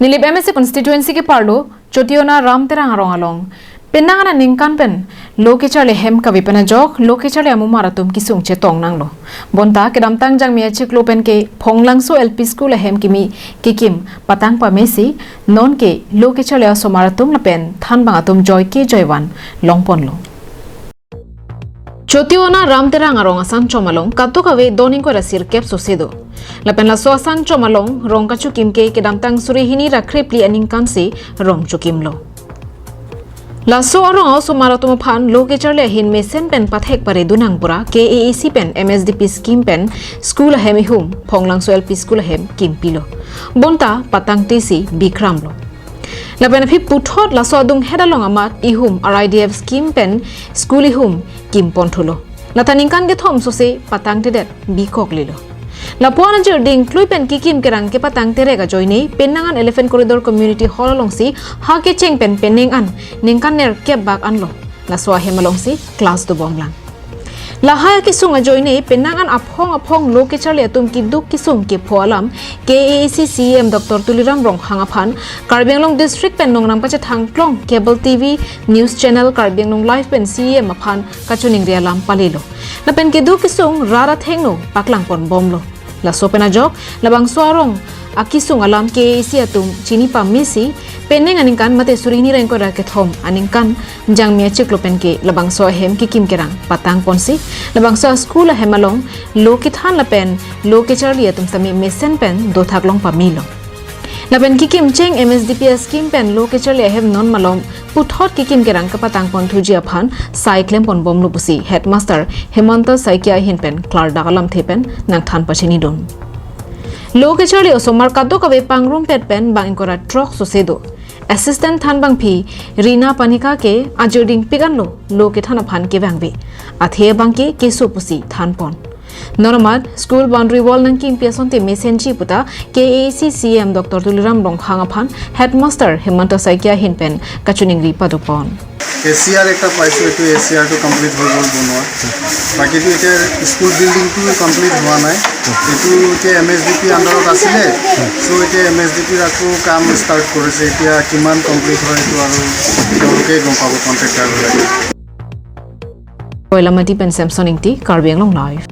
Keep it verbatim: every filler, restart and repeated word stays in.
Nilip M A C constituency keparlo Chotiona Ram Terang arong along penang aningkan pen lo kecharli ahem kave pen ajok lo kecharli amumar atum kesung chetong nanglo. Bonta kedamtang Jangmi achiklo pen ke Phonglangso L P School ahem kimi kekim patang pamesi non ke lo kecharli asomar atum lapen thanbang atum joike joivan longponlo. Chotiona Ram Terang arong asangchom along katuk kave doning kora sirkep sose do. Lapen laso asangchom along rong kachukim ke kedamtang suri hini ra krepli aningkan si rong chukimlo. Laso arong asomar atum aphan lo kecharli ahin mesen pen pathek pare dunang pura K A A C pen M S D P scheme pen school ahem ihum Phonglangso L P School ahem kimpilo. Bonta patang tesi bikramlo. Lapen aphi puthot laso adunghet along amat ihum R I D F scheme pen school ihum kimpon thulo. Lata ningkan kethom sose patang tedet bikok lilo. Lapuan ajir dingklui pen kekim kerang kepatang terek ajoine penang an Elephant Corridor Community Hall alongsi ha kecheng pen penang an ningkan nerkep bak anlo laso ahem alongsi class dobomlang. Lahai akesung ajoine penang an aphong aphong lo kecharli atum keduk kesung kepho alam K A A C C E M Doctor Tuliram Ronghang aphan Karbi Anglong District pen nongnam kachethang klong cable T V news channel Karbi Anglong Live pen C E M aphan kachiningri alam palilo. Lapen keduk kesung rat athengno paklangpon bomlo. Laso pen ajok labangso arong akesung alam K A A C atum chini pamesi penang aningkan mate suri hini ra ingkoi ra kethom aningkan Jangmi achiklo pen ke labangso ahem kekim kerang patang ponsi labangso school ahem along lo kethan lapen lo kecharli atum sami mesen pen dothak long pamilo. Lapen kekim cheng M S D P scheme pen lo kecharli ahem non malom puthot kekim kerang kepatang pon thuji aphan sai klem pon bomlo pusi Headmaster Hemanta Saikia ahin pen klardak alamthe pen nangthan pachini dun. Lo kecharli osomar katuk kave pangrumpet pen bang ingkoi ra throk sose do. Assistant thanbangpi Rina Panika ke ajir dingpik anlo lo kethan aphan kevangve. Athe abang ke keso pusi thanpon. Non amat school boundary wall nangkimpi asonte mesenji puta K A A C C E M Doctor Tuliram Ronghang aphan Headmaster Hemanta Saikia ahin pen kachiningri padopon. এ চি আৰ এটা পাইছোঁ, এইটো এ চি আৰটো কমপ্লিট হৈ গ'ল বনোৱা। বাকীটো এতিয়া স্কুল বিল্ডিংটো কমপ্লিট হোৱা নাই, এইটো এতিয়া এম এছ ডি পি আণ্ডাৰত আছিলে। চ' এতিয়া এম এছ ডি পিৰ আকৌ কাম ষ্টাৰ্ট কৰিছে, এতিয়া কিমান কমপ্লিট হয় এইটো আৰু তেওঁলোকেই গম পাব, কণ্ট্ৰেক্টাৰবিলাকে। Koilamati pen Samson Ingti, Karbi Anglong Live.